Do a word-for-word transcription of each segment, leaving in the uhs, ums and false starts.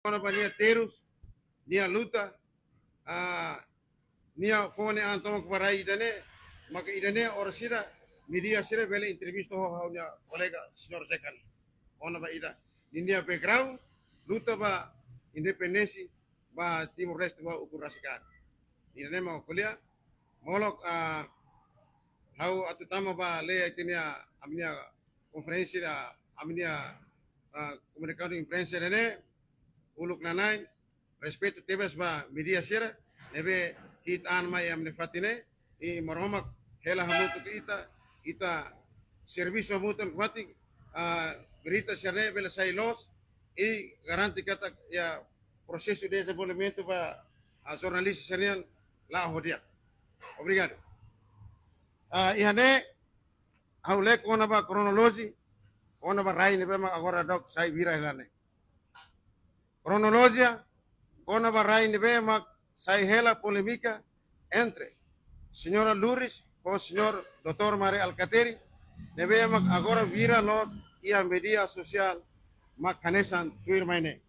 Kona-ba nia terus, nia luta, ah, nia fó nia an tomak ba rai ida-ne'e, maka ida-ne'e oras ida mídia sira bele entrevista ho ha'u-nia kolega señór Zekan. Kona-ba ida, ninia background, luta ba independénsia ba Timor-Leste ba ukun rasik an. Ida-ne'e mak ko'alia, molok, ah, ha'u atu tama ba lee ita-nia, ami-nia konferénsia, ami-nia, ah, komunikadu imprensa ida-ne'e, uluk nanain, respeitu tebes ba mídia sira, ne'ebé hi'it an mai ami-nia fatin ne'e, i Maromak hela hamutuk ita, ita servisu hamutuk fatin, ah, berita sira-ne'e bele sai loos, i garante katak iha prosesu dezenvolvimentu ba, ah, jornalista sira-nian la'o ho di'ak. Obrigadu. Ah, iha ne'e, ha'u lee kona-ba kronolojia, kona-ba rai ne'ebé mak agora daudaun sai viral hela ne'e. Kronolojia, kona-ba rai ne'ebé mak sai hela polémika entre señora Lourdes ho señór doutór Mari Alkatiri, ne'ebé mak agora viral loos iha mídia sosiál mak hanesan tuirmai ne'e.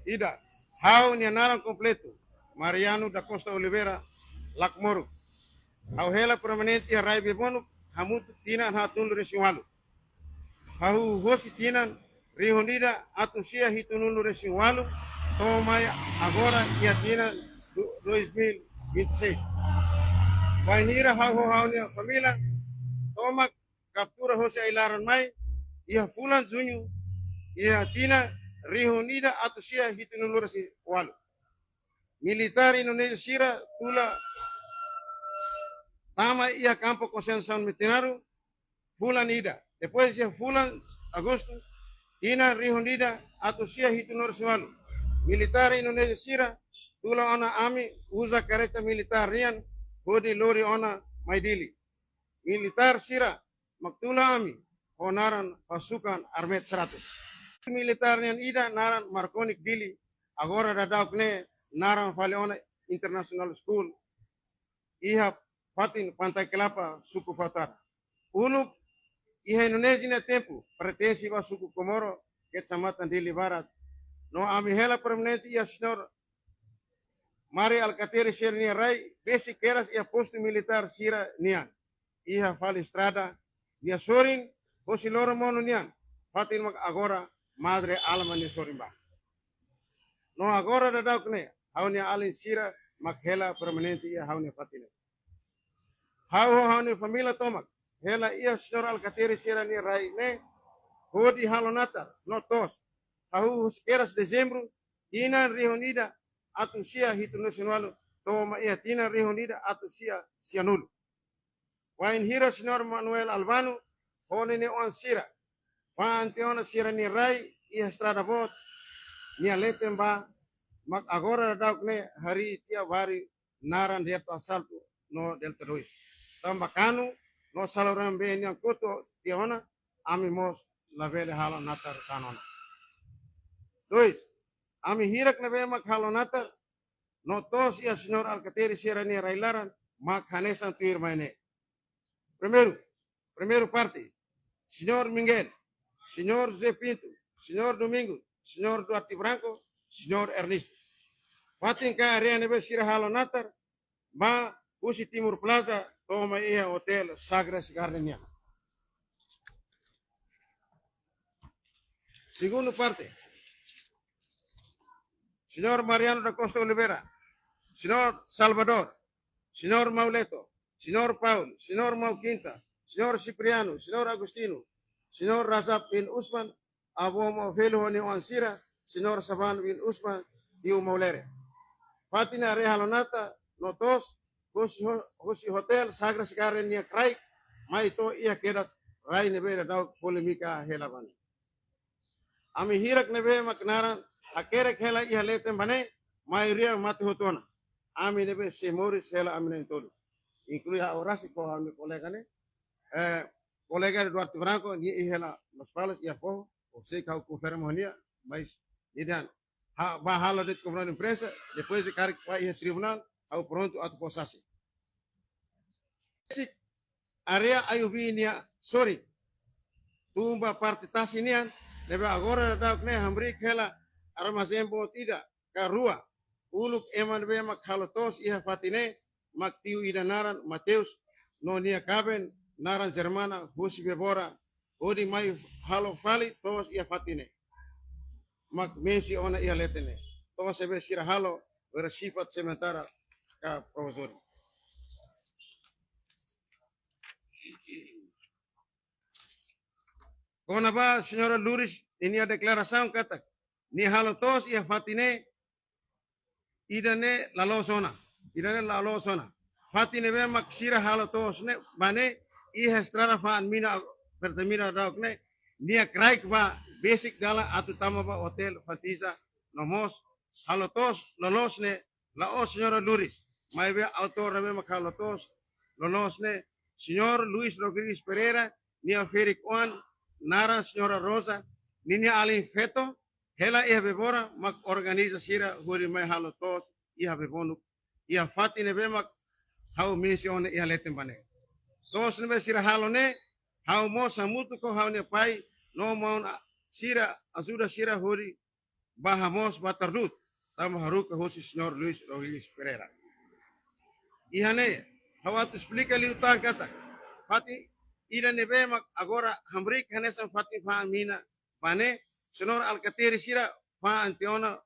Ida, ha'u-nia naran kompletu, Mariano da Costa Oliveira Lakmoruk. Ha'u hela permanente iha rai Bebonuk, hamutuk tinan haatnulu-resin-ualu. Hahú hosi tinan rihun ida atus sia hitunulu-resin-ualu, to'o mai agora iha tinan du-, dois mil e vinte e seis. Bainhira ha'u ho ha'u-nia família tomak kaptura hosi ai-laran mai, iha fulan Juñu, iha tinan rihun ida atus sia hitunulu-resin-ualu. Militár Indonézia sira tula tama iha kampu konsentrasaun Metinaro, fulan ida. Depois iha fulan Agostu, tinan rihun ida atus sia hitunulu-resin-ualu. Militár Indonézia sira tula ona ami uza kareta militár nian hodi lori ona mai Dili. Militár sira mak tula ami ho naran pasukan Armet seratus. Militár nian ida naran Marconi Dili, agora daudauk ne'e naran fali ona International School, iha fatin Pantai Kelapa, suku Fatuhada. Uluk iha Indonézia nia tempu, pertense ba suku Komoro, Kecamatan Dili Barat. No ami hela permanente iha señór Mari Alkatiri sira-nia rai, besik kedas iha postu militár sira-nian, iha fali estrada nia sorin, hosi Loromonu nian, fatin mak agora Madre Alma nia sorin ba. No agora daudauk ne'e, ha'u-nia alin sira mak hela permanente iha ha'u-nia fatin ne'e. Ha'u ho ha'u-nia família tomak hela iha señór Alkatiri sira-nia rai ne'e hodi halo natar no to'os. Hahú hosi kedas Dezembru, tinan rihun ida atus sia hitunulu-resin-ualu, to'o mai iha tinan rihun ida atus sia sianulu. Bainhira señór Manuel Albano ho ninia oan sira fa'an tiha ona sira-nia rai iha estrada boot, nia leten ba, mak agora daudauk ne'e harii tiha barak naran Delta Asalto no Delta Dois. Tanba kanu no saluran bee nian kotu tiha ona, ami mós labele halo natar tan ona. Dois, ami hirak ne'ebé mak halo natar no to'os iha señór Alkatiri sira-nia rai laran mak hanesan tuirmai ne'e. Primeiru, primeiru parte, señór Miguel, señór José Pinto, señór Domingos, señór Duarte Branco, señór Ernesto. Fatin ka área ne'ebé sira halo natar, ba husi Timor Plaza to'o mai iha Hotel Sagres Garden nian. Segundu parte, señór Mariano da Costa Oliveira, señór Salvador, señór Mauleto, señór Paul, señór Mau Quinta, señór Cipriano, señór Agustino, señór Razaf bin Usman, avó Mau Felu ho nia oan sira, señór Saban bin Usman, tiu Mau Lere. Fatin área halo natar no to'os, husi ho-, husi Hotel Sagres Garden nia kraik, mai to'o iha kedas rai ne'ebé daudaun polémika hela ba ne'e. Ami hirak ne'ebé mak naran hakerek hela iha leten ba ne'e, maioria mate hotu ona. Ami ne'ebé sei moris hela ami na'in-tolu. Inklui ha'u rasik ho ha'u-nia kolega ne'e. Eh, kolega Duarte Branco, nia iha hela Lospalos, iha foho, ha'u sei ha'u konfirma ho nia, mas nia dehan, ha, bá halo de'it komunikadu imprensa, depois de karik bá iha tribunál, ha'u prontu atu fó sasin. Besik área Ayubi nia sorin, tun ba parte tasi nian, ne'ebé agora daudauk ne'e hamriik hela armazén boot ida ka rua. Uluk ema ne'ebé mak halo to'os iha fatin ne'e mak tiu ida naran Mateus no nia kaben naran Germana husi Bebora, hodi mai halo fali to'os iha fatin ne'e. Mak mensiona iha leten ne'e. To'os ne'ebé sira halo, bere sifat sementara ka provizóriu. Kona-ba señora Lourdes ninia deklarasaun katak nia halo to'os iha fatin ne'e, ida-ne'e la loos ona. Ida-ne'e la loos ona. Fatin ne'ebé mak sira halo to'os ne'e, ba ne'e iha estrada fa'an mina Pertamina daudauk ne'e, nia kraik ba besik dalan atu tama ba Hotel Fantasia no mós halo to'os loloos ne'e, la'ós señora Lourdes. Maibé autór ne'ebé mak halo to'os loloos ne'e, señór Luis Rodrigues Pereira nia ferik-oan naran señora Rosa, ninia alin feto, hela iha Bebora mak organiza sira hodi mai halo to'os iha Bebonuk, iha fatin ne'ebé mak ha'u mensiona iha leten ba ne'e. To'os ne'ebé sira halo ne'e, ha'u mós hamutuk ho ha'u-nia pai no maun a-, sira ajuda sira hodi ba hamoos ba Tardut, tanba haruka husi señór Luis Rodrigues Pereira. Iha ne'e, ha'u atu esplika liután katak fatin ida ne'ebé mak agora hamriik hanesan fatin fa'an mina ba ne'e, señór Alkatiri sira fa'an tiha ona,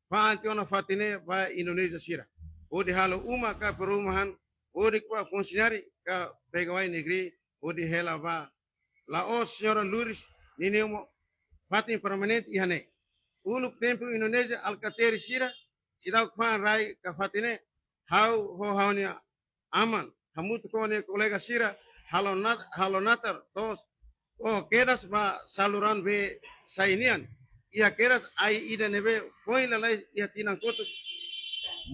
fa'an tiha ona fatin ne'e ba Indonézia sira, hodi halo uma ka perumahan, hodi ba funsionáriu ka pegawai negeri, hodi hela ba, la'ós señora Lourdes ninia uma fatin permanente iha ne'e. Uluk tempu Indonézia Alkatiri sira seidauk fa'an rai ka fatin ne'e, ha'u ho ha'u-nia aman hamutuk ho nia kolega sira halo nat-, halo natar to'os, oh, kedas ba saluran bee sai nian. Iha kedas ai ida ne'ebé foin lalais iha tinan kotuk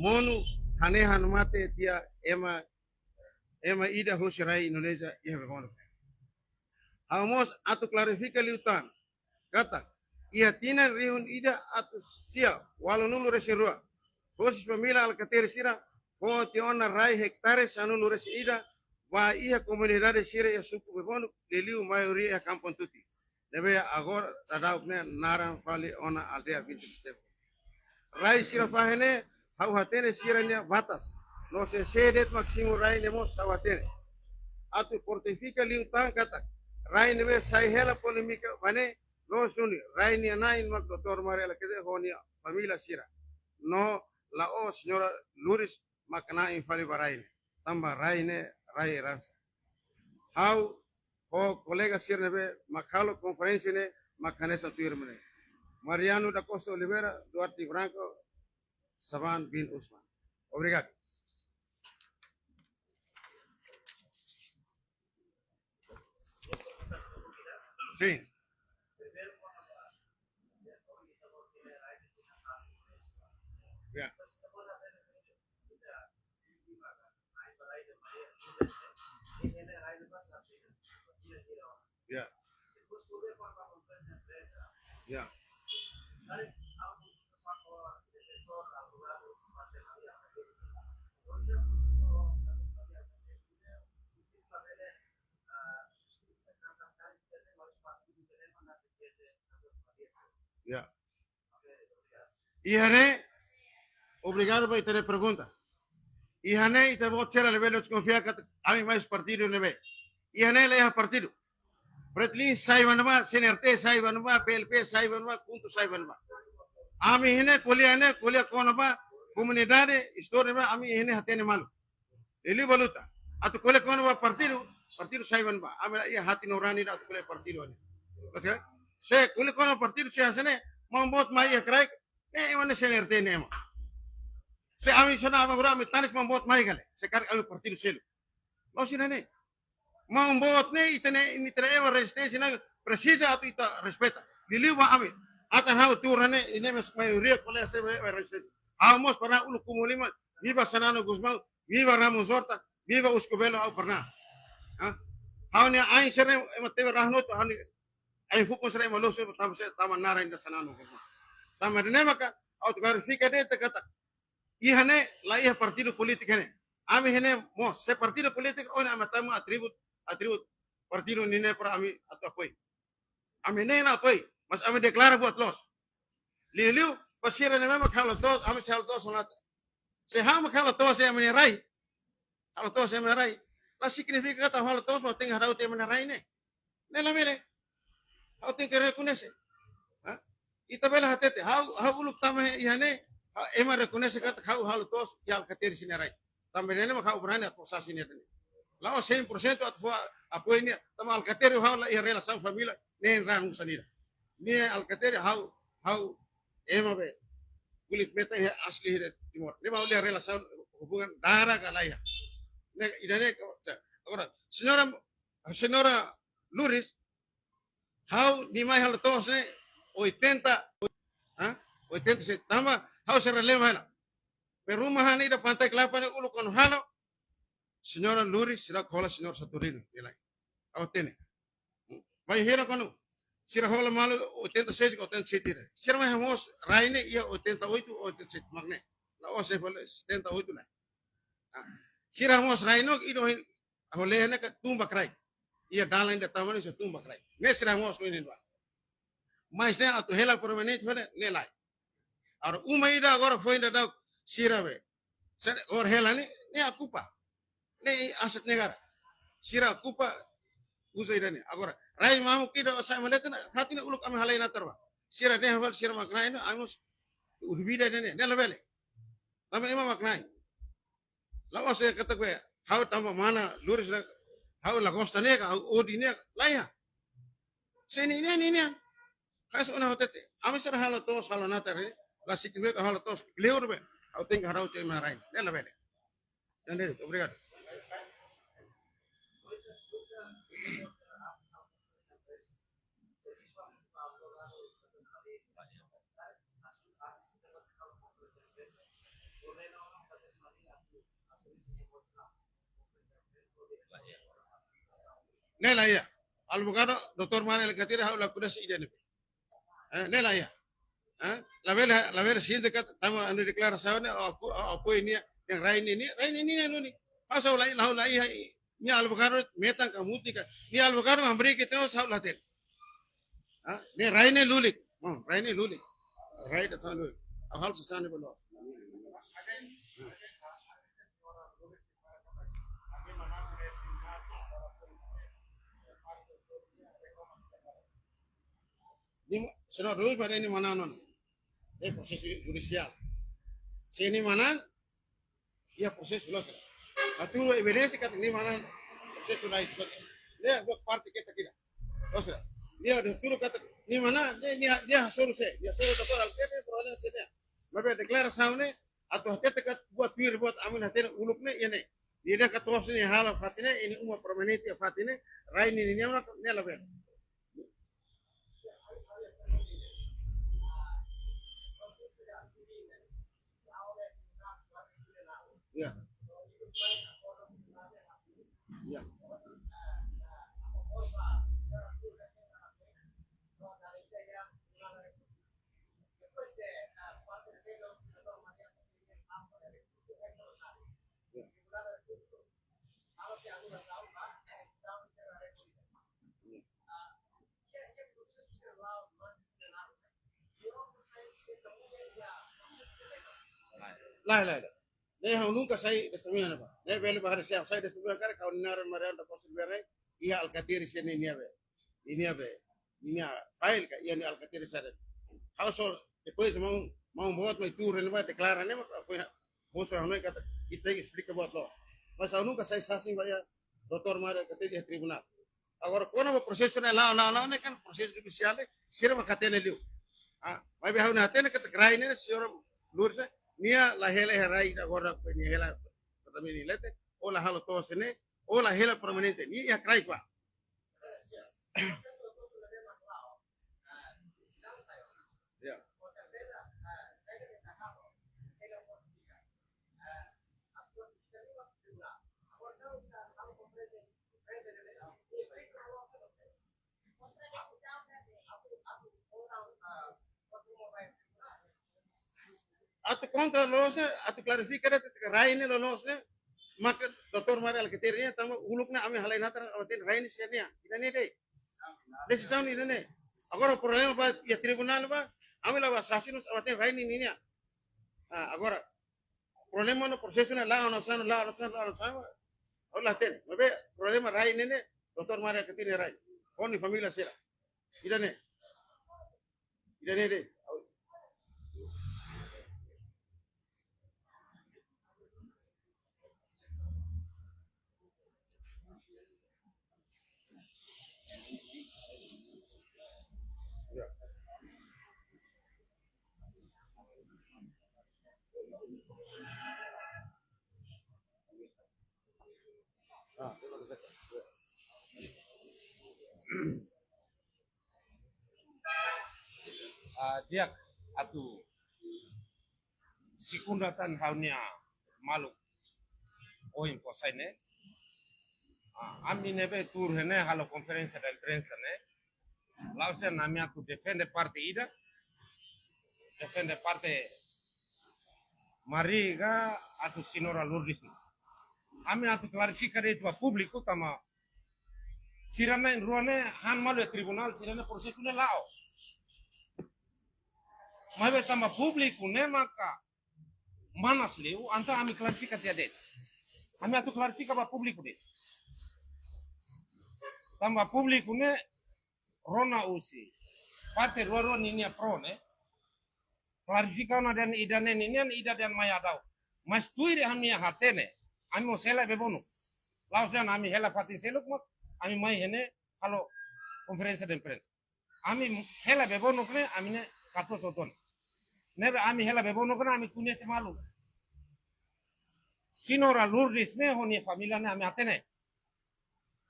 monu hanehan mate tiha ema, ema ida husi rai Indonézia iha Bebonuk. Ha'u mós atu klarifika liután katak iha tinan rihun ida atus sia ualunulu-resin-rua, husi família Alkatiri sira fó tiha ona rai ektare sanulu-resin-ida ba iha komunidade sira iha suku Bebonuk, liuliu maioria iha Kampung Tuti, ne'ebé agora daudauk ne'e naran fali ona Aldeia Vinte de Setembro. Rai sira fahe ne'e, ha'u hatene sira-nia batas. No sé sé de'it mak simu rai ne'e mós ha'u hatene. Atu fortifika liután katak rai ne'ebé sai hela polémika ba ne'e, loos duni, rai nia na'in mak Doutór Mari Alkatiri ho nia família sira. No la'ós señora Lourdes mak na'in fali ba rai ne'e. Tanba rai ne'e rai eransa. Ha'u ho kolega sira ne'ebé mak halo konferénsia ne'e mak hanesan tuirmai ne'e: Mariano da Costa Oliveira, Duarte Branco, Saban bin Usman. Obrigadu. Sin. Ya. Ya. Ya. Ya. Iha ne'e, obrigadu ba ita-nia pergunta. Iha ne'e ita-boot sira labele deskonfia katak ami mai husi partidu ne'ebé. Iha ne'e la iha partidu. Fretilin sai ba ne'ebá, C N R T sai ba ne'ebá, P L P sai ba ne'ebá, KHUNTO sai ba ne'ebá. Ami iha ne'e ko'alia ne'e, ko'alia kona-ba komunidade, istória ne'ebé, ami iha ne'e hatene malu. Liuliu ba luta. Atu ko'alia kona-ba partidu, partidu sai ba ne'ebá. Ami la iha hati nurani ida atu ko'alia partidu ne'e. Oke? Se ko'alia kona-ba partidu, se hanesan ne'e, maun boot mai iha kraik, ne'e ema ne'e C N R T ne'e ema. Se ami sona aba gura ami tanis maun boot mai ka lae. Se karik ami partidu seluk. La'ós ida-ne'e. Maun boot ne'e, ita ne'e, ita ne'e ema rezisténsia ne'e presiza atu ita respeita. Liuliu ba ami. Atan ha'u tuur ne'e, ida-ne'e mós maioria kolega sira ema rezisténsia. Ha'u mós pernah uluk kumu lima, viva Xanana Gusmão, viva Ramos Horta, viva Usco Belo, ha'u pernah. Ha? Ha'u-nia ain sira ne'e, ema tebe rahno tu, ha'u-nia ain fukun sira ne'e ema loos, tanba sira tama naran ida Xanana Gusmão. Tanba ne'e maka, ha'u atu klarifika de'it katak iha ne'e la iha partidu polítiku ne'e. Ami iha ne'e mós, se partidu polítiku, ohin ami tama atribut, atribut partidu nian ne'e para ami atu apoiu. Ami ne'e la apoiu, mas ami deklara buat loos. Liuliu, Ba sira ne'ebé mak halo to'os, ami sei halo to'os ona. Se ha'u mak halo to'os ema nia rai, halo to'os ema nia rai, la signifika katak halo to'os ba tenke hadau tiha ema nia rai ne'e. Ne'e labele. Ha'u tenke rekoñese. Ha? Ita bele hatete, ha'u, ha'u uluk tama iha ne'e, ha'u, ema rekoñese katak ha'u halo to'os iha Alkatiri sira-nia rai. Tanba ne'e mak ha'u berani atu fó sasin ne'e. La'ós cem por cento atu fó apoiu nia, tanba Alkatiri ho ha'u la iha relasaun família, nein raan osan ida. Ne'e Alkatiri ha'u, ha'u ema be kulit metan iha asli iha Timor. Ne'e mak ha'u la iha relasaun hubungan darah ka laiha. Ne'e, ida-ne'e, agora, señora, señora Lourdes, ha'u nia mai halo to'os ne'e oitenta, ha? Oitenta se tanba, ha'u sei relema hela. Perumahan ida Pantai Kelapa ne'e uluk kuandu halo, señora Lourdes seidauk hola señor Saturnino nia lai. Ha'u hatene. Bainhira kuandu sira hola malu oitenta e seis ka oitenta e sete ne'e. Sira mai hamoos rai ne'e iha oitenta e oito, oitenta e sete mak ne'e. La'ós fali setenta e oito ne'e. Ah, sira hamoos rai ne'e, ida ohin ha'u lee ne'e ka tun ba kraik. Iha dalan ida tama ne'e sei tun ba kraik. Ne'e sira hamoos ko ini dua. Mas ne'e atu hela permanente fali ne'e lae. Agora uma ida agora foin daudauk sira be. Sira agora hela ne'e, ne'e okupa. Ne'e aset negara. Sira okupa uza ida-ne'e. Agora, rai mamuk ida sai maleta ne'e, fatin ne'e uluk ami halai natar ba. Sira dehan fali sira mak na'in ne'e, ami mós duvida ida-ne'e, ne'e labele. Tanba ema mak na'in. La'ós katak be, ha'u tanba mana Lourdes ne'e, ha'u la gosta ne'e ka, ha'u odi ne'e ka, laiha. Se ne'e, ne'e, ne'e, ne'e. Kaso ona hatete. Ami sira halo to'os, halo natar ne'e. La signifika halo to'os. Kleur be. Ha'u tenke hadau tiha ema nia rai. Ne'e labele. Entende? Obrigadu. Ne'e laiha. Advogadu, doutór Mari Alkatiri, ha'u la koñese ida-ne'e. Eh, ne'e laiha. Eh, labele, labele sente katak tanba ami deklarasaun ne'e, ha'u, ha'u apoiu nia, rai ne'e, rai ne'e, ne'e, ne'e. Pas ha'u la, ha'u laiha, nia advogadu metan ka mutin ka. Nia advogadu hamriik ita no ha'u la hatene. Ha? Ne'e rai ne'e lulik. Hmm, rai ne'e lulik. Rai ida tan lulik. Ha'u halo sasán ne'e ba loos. Nia, señór Lourdes mak nia manán ona. Ne'e prosesu judisiál. Se nia manán, iha prosesu loos. Hatudu evidénsia katak nia manán prosesu lain loos. Ne'e buat parte ketak ida. Loos. Nia hatudu katak nia manán, nia, nia, nia hasoru sé, nia hasoru doutór Alkatiri, problema sé ne'e. Maibé deklarasaun ne'e, atu hatete katak buat tuir buat ami hatene uluk ne'e, iha ne'e. Nia dehan katak to'os ne'e halo fatin ne'e, ne'e uma permanente iha fatin ne'e, rai ne'e, ne'e, ne'e, ne'e labele. Ya. Ya. Ya. Lae, lae, lae. Ne'e ha'u nunka sai testemuña ne'ebá. Ne'e bele ba haree se ha'u sai testemuña karik ha'u-nia naran Mariano da Costa Verde, iha Alkatiri sira-nia be. Nia be. Nia file ka, iha nia Alkatiri sira. Ha'u só, depois maun, maun boot mai tuur ne'ebá deklara ne'e, mak foin, mosu ha'u hanoin katak, ita esplika buat loos. Mas ha'u nunka sai sasin ba iha doutór Mari Alkatiri iha tribunál. Agora, kona-ba prosesu ne'e la'o, la'o, la'o ne'e kan prosesu judisiál ne'e, sira mak hatene liu. Ah, maibé ha'u-nia hatene katak rai ne'e, señora Lourdes, nia la hela iha rai agora, nia hela, pertama nia leten, ou la halo to'os ne'e, ou la hela permanente, nia iha kraik ba. Ya. Atu kontra loloos ne'e, atu klarifika de'it katak rai ne'e loloos ne'e, maka doutór Mari Alkatiri nian, tanba uluk ne'e ami halai natar, ami hatene rai ne'e sira-nian. Ida-ne'e de'it. Desizaun ida-ne'e. Agora problema ba iha tribunál ba, Ami la ba asasinu, ami hatene rai ne'e ninia. Ah, agora, problema no prosesu ne'e la'o, no sano, la'o, no sano, la'o, no sano. Ha'u la hatene. Maibé problema rai ne'e ne'e, doutór Mari Alkatiri nia rai. Ho nia família sira. Ida-ne'e. Ida-ne'e de'it. Ya. Ah, ah, di'ak, atu sekunda tan ha'u-nia maluk ohin fó sai ne'e. Ah, ami ne'ebé tuur iha ne'e halo konferénsia de imprensa ne'e. La'ós dehan ami atu defende parte ida, defende parte Mari ka atu Señora Lourdes. Ami atu klarifika de'it ba públiku tanba sira na'in-rua ne'e han malu iha tribunál, sira-nia prosesu ne'e la'o. Maibé tanba públiku ne'e maka manas liu, entaun ami klarifika tiha de'it. Ami atu klarifika ba públiku de'it. Tanba públiku ne'e rona husi parte rua-rua ninia pro ne'e. Klarifika ona dehan ida-ne'e ninian, ida dehan mai Adauk. Mas tuir ami-nia hatene, ami mós hela Bebonuk. La'ós dehan ami hela fatin seluk mak, ami mai iha ne'e halo konferénsia de imprensa. Ami hela Bebonuk ne'e, ami ne'e katuas hotu ona. Ne'ebé ami hela Bebonuk ne'e, ami koñese malu. Señora Lourdes ne'e, ho nia família ne'e, ami hatene.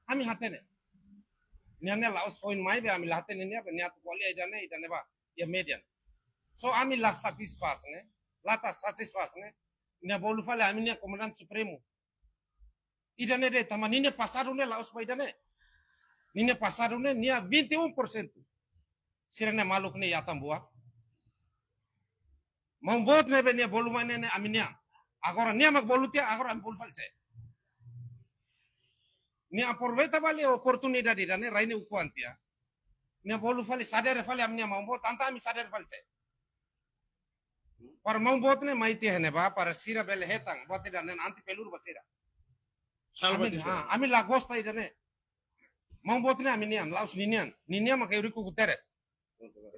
Ami hatene. Nia ne'e la'ós foin mai be ami la hatene nia be nia atu ko'alia ida-ne'e, ida-ne'ebá iha média. So ami la satisfás ne'e, la atu satisfás ne'e, nia bolu fali ami-nia komandante supremu. Ida-ne'e de'it tanba ninia pasadu ne'e la'ós ba ida-ne'e. Ninia pasadu ne'e nia vinte e um por cento. Sira-ne'e maluk ne'e iha Atambua. Maun boot ne'ebé nia bolu mai ne'e ne'e ami-nian. Agora nia mak bolu tiha, agora ami bolu fali sé. Nia aproveita fali oportunidade ida-ne'e, rai ne'e ukun tiha. Nia bolu fali, sadere fali ami-nia maun boot, entaun ami sadere fali sé. Para maun boot ne'e mai tiha ne'ebá, para sira bele hetan, buat ida-ne'e anti peluru ba sira. Salva ami, ti sira. Ah, ami la gosta ida-ne'e. Maun boot ne'e ami-nian, la'ós ninian. Ninian mak Eurico Guterres.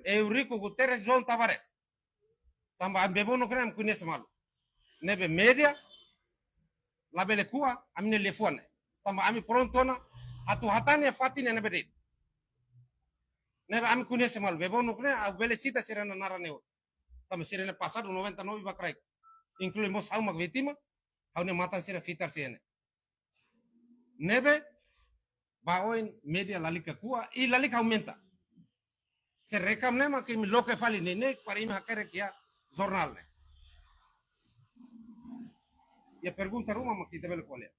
Eurico Guterres, João Tavares. Tanba ami Bebonuk ne'e ami koñese malu. Ne'ebé média, labele ko'a, ami-nia liafuan ne'e. Tanba ami prontu ona, atu hatán iha fatin ne'ebé de'it. Ne'ebé ami koñese malu. Bebonuk ne'e, ha'u bele sita sira-nia naran ne'e. Tanba sira-nia pasadu noventa e nove ba kraik. Inklui mós ha'u mak vítima, ha'u-nia matan sira fitar sira-ne'e. Ne'ebé, ba oin média lalika ko'a, i lalika aumenta. Se rekam ne'e mak imi loke fali ne'e, ne'e para imi hakerek iha jornál ne'e. Iha pergunta ruma mak ita bele ko'alia.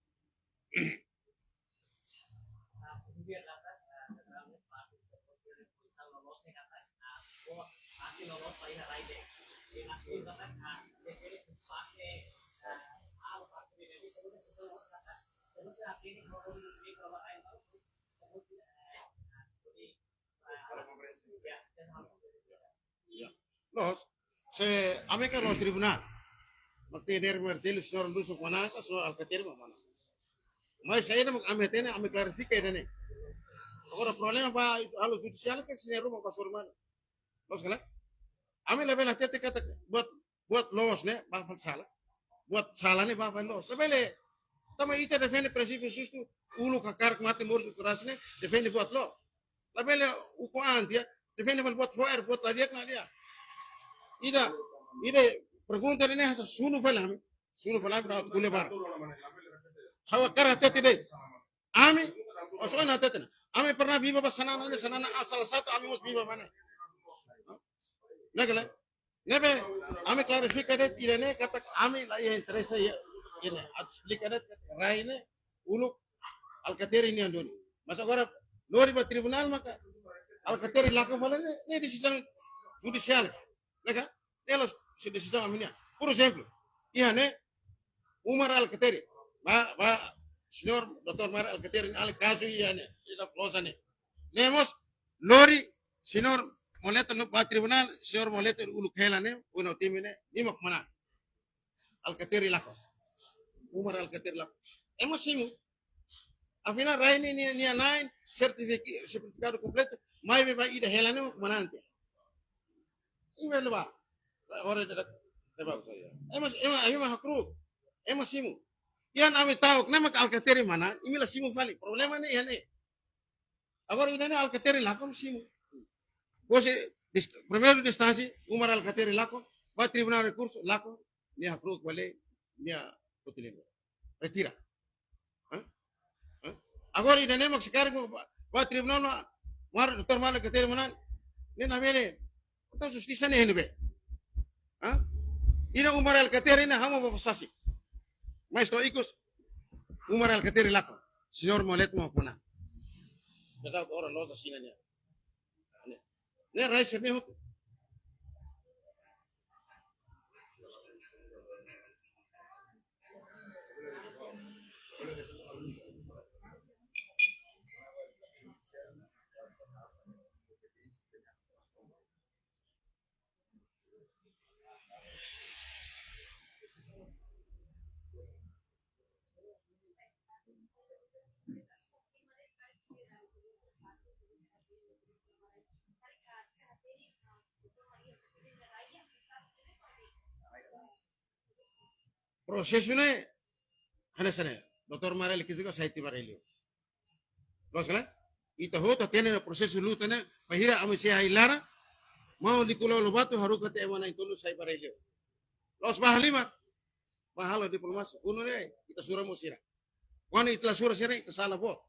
Ya. Loos, se ami ka loos tribunál. Mak te der martelu señór Dusu mana ka, señór Alkatiri mana. Mas saida mak ami hatene, ami klarifika ida-ne'e. Agora problema ba halo judisiál ka sira ruma ba sormana. Loos ka lae? Ami labele hatete katak buat, buat loos ne'e ba fali sala. Buat sala ne'e ba fali loos. Labele, tanba ita defende prinsípiu justu, uluk hakarak mate, moris ultrajasi ne'e, defende buat loos. Labele ukun tiha, defende fali buat fo'er, buat la di'ak, la di'ak. Ida, ida pergunta ne'e hanesan sunu fali ami. Sunu fali ami, para atu ko'alia barak. Ha'u hakarak hatete de'it. Ami, oso na hatete ona. Ami pernah biba ba Xanana ne'e, Xanana, ah, salah satu ami mós biba mai ne'e. Ne'e ka lae? Ne'ebé, ami klarifika de'it ida-ne'e katak ami la iha interese iha, ida-ne'e. Atu esplika de'it katak rai ne'e uluk Alkatiri nian duni. Mas agora lori ba tribunál maka Alkatiri lakon fali ne'e, ne'e desizaun judisiál. Ne'e ka? Ne'e la'ós desizaun ami-nian. Por ezemplu, iha ne'e Umar Alkatiri. Ba, ba, señór doutór Umar Alkatiri, alin kazu iha ne'e, iha Loja ne'e. Ne'e mós lori señór Moleta no ba tribunál, señór Moleta uluk hela ne'e, una time ne'e, nia mak manán. Alkatiri lakon. Umar Alkatiri lakon. Ema simu. Afinál, rai ne'e nia, nia na'in, sertifika-, sertifikadu kompletu, maibé ba ida hela ne'e mak manán tiha. Imi bele ba. Ora de, de ba. Ema, ema, ema hakru'uk. Ema simu. Iha ami ta'uk, ne'e mak Alkatiri manán, imi la simu fali. Problema ne'e iha ne'e. Agora ida-ne'e Alkatiri lakon simu. Husi dist-, primeira instánsia, Umar Alkatiri lakon, ba tribunál rekursu, lakon, nia hakru'uk ba lei, nia foti liman. Retira. Hah? Hah? Agora ida-ne'e mak sekarang ba, ba tribunál mak, Umar, doutór Umar Alkatiri manán, ne'e labele. Entaun justisa ne'e iha ne'ebé? Hah? Ida Umar Alkatiri ne'e ha'u mak ba fó sasin. Mas to'o ikus, Umar Alkatiri lakon. Señór Moleta mak manán. Kita orang losa sina nia. Ne'e, ne'e rai sira-ne'e hotu. Prosesu ne'e hanesan ne'e. Doutór Umar Alkatiri sai tiha ba rai-li'ur. Loos ka lae? Ita hotu hatene ona prosesu luta ne'e, bainhira ami sei hela, maun Nicolau Lobato haruka tiha ema na'in-tolu sai ba rai-li'ur. Loos ba halimar, ba halo diplomasi, funu ne'e, ita sura mós sira. Kuandu ita la sura sira, ita sala boot.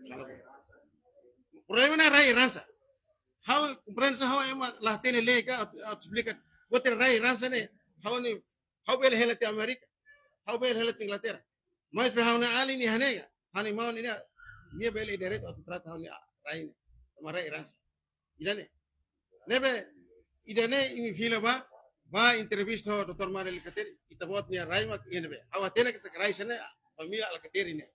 Sala boot. Problema ne'e rai heransa. Ha'u komprende, ha'u ema la hatene lei ka, atu, atu esplika. Buat rai heransa ne'e, ha'u ne'e, ha'u bele hela tiha Amérika. Ha'u bele hela tiha Inglaterra. Maibé ha'u-nia alin iha ne'e, ha'u-nia maun ne'e, nia bele direitu atu trata ha'u-nia rai ne'e. Tanba rai heransa. Ida-ne'e. Ne'ebé, ida-ne'e imi fila ba, ba entrevista ho doutór Umar Alkatiri, ita-boot nia rai mak iha ne'ebé. Ha'u hatene katak rai sira-ne'e, família Alkatiri ne'e.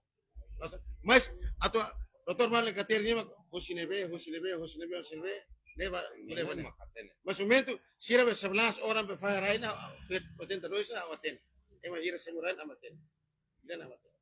Mas, mas, atu doutór Umar Alkatiri ne'e mak, husi ne'ebé, husi ne'ebé, husi ne'ebé, husi ne'ebé, ne'e ba, ne'e ba, ne'e. Mas momentu, sira be sebelas orang be fahe rai ne'e, be oitenta e dois ne'e, ha'u hatene. Ema hira simu rai ne'e, ha'u hatene. Ida-ne'e ha'u hatene.